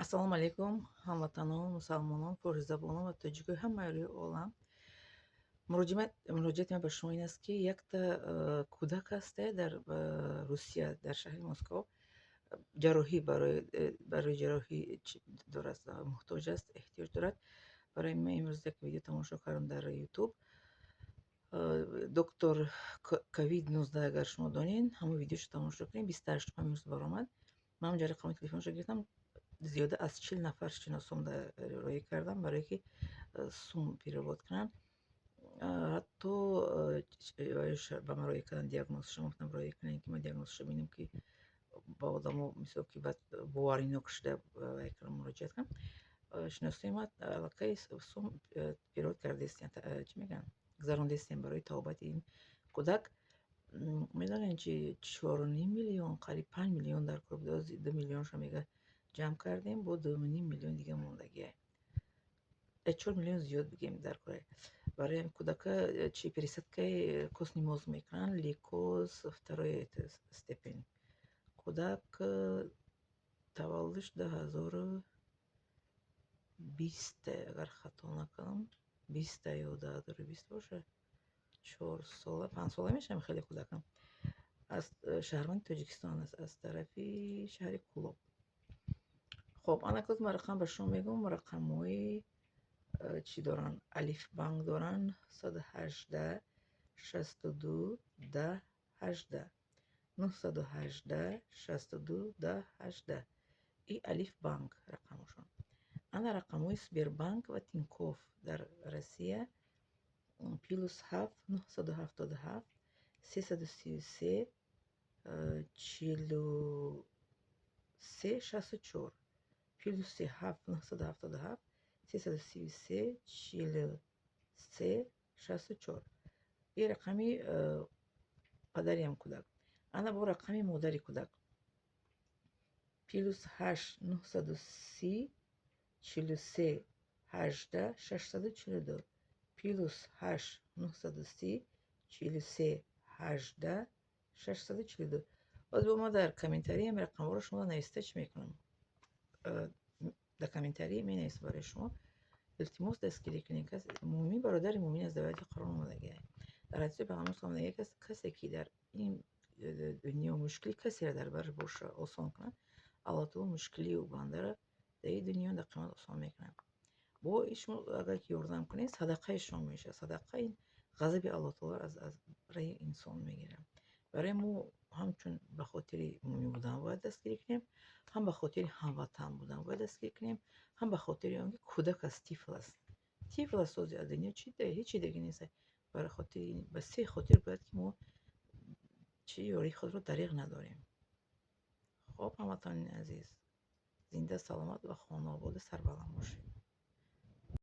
Ассалому алайкум, ҳамватанон, мусалмонон, форсизабонон ва тоҷикои ҳамаи рӯи олам. Муроҷиати ман ба шумо ин аст, ки якта кӯдак ҳасте дар Русия, дар шаҳри Москва, ҷарроҳӣ барои ҷарроҳӣ дорад, муҳтоҷ аст, эҳтиёҷ дорад. Барои ман имрӯз як видео тамошо кардам дар Ютуб. Доктор ковид 19, агар шумо донед, ҳамон видеошо тамошо кунед, 28 имрӯз баромад. Ман ҳамҷа рақами телефоншо гирифтам, зиёда аз 40 нафар шиносом роҳӣ кардам, барое ки сум перевод кунанд. Ҳатто ба ман роҳӣ карданд диагнозшо. Гуфтам, роҳӣ кунед, ки ман диагнозшо бинем, ки ба одамо, мисол, ки баъд боваринок шуда муроҷиат кунам. Шиносои ман аллакай сум перевод кардастем, чӣ мегӯянд, гузарондастем барои табобати ин кӯдак. Медонед чи, 4,5 миллион, қариб 5 миллион дар кор буда. 2 миллионшо, мега, ҷамъ кардем, бо 2,5 миллион дига мондагиа. 4 миллион зиёд бигем дар кор. Барои ҳамин кӯдака чи, пересадкаи костный мозг мекунанд, лейкоз второй степень. Кӯдак таваллудаш 2020, агар хато накунам, биста ё 2020 боша, 4 сола, 5 сола мешавам. Хеле кӯдакам. Аз шаҳрванди Тоҷикистон аст, аз тарафи шаҳри Кӯлоб. Хоб, анакоз ман рақам ба шумо мегӯям. Рақамҳои чӣ доранд? Алифбанк доранд: 918 62 10 18, 918 62 10 18. И Алифбанк рақамошон. Ана рақамҳои Сбербанк ва Тинькофф дар Россия: +7 977 333 43 64, +7 977 333 43 64. Ин рақами падариам кӯдак. Ана бо рақами модари кӯдак: +8 930 43 18 642, +8 930 43 18 642. Боз бо ма дар комментарий рақамҳоро шумо нависта чӣ мекунам, дар комментарий менависам барои шумо. Илтимос, дастгирӣ кунед. Мӯмин бародари мӯмин аз давлати Қуръон омадагиа. Дар ҳадиси Пайғамбар омадагиа: касе ки дар ин дунё мушкили касеро дар бараш боша осон кунад, Аллоҳ таоло мушкилии ӯ бандаро дар ин дунё, дар қиёмат осон мекунад. Бо шумо агар ки ёрдам кунед, садақаи шумо мешавад. Садақа ин ғазаби Аллоҳ таолоро аз раи инсон мегирад. Барои мо ҳамчун ба хотири мӯмин будан бояд дастгирӣ кунем, ҳам ба хотири ҳамватан будан бояд дастгирӣ кунем, ҳам ба хотири он ки кӯдак аст, тифл аст. Тифл аст, сози аз дунё чи ҳечи дига нест. Барои хотири ба се хотир бояд ки мо чӣ, ёрии худро дариғ надорем. Хоб, ҳамватанони азиз, зинда, саломат ва хонаободу сарбаланд бошед.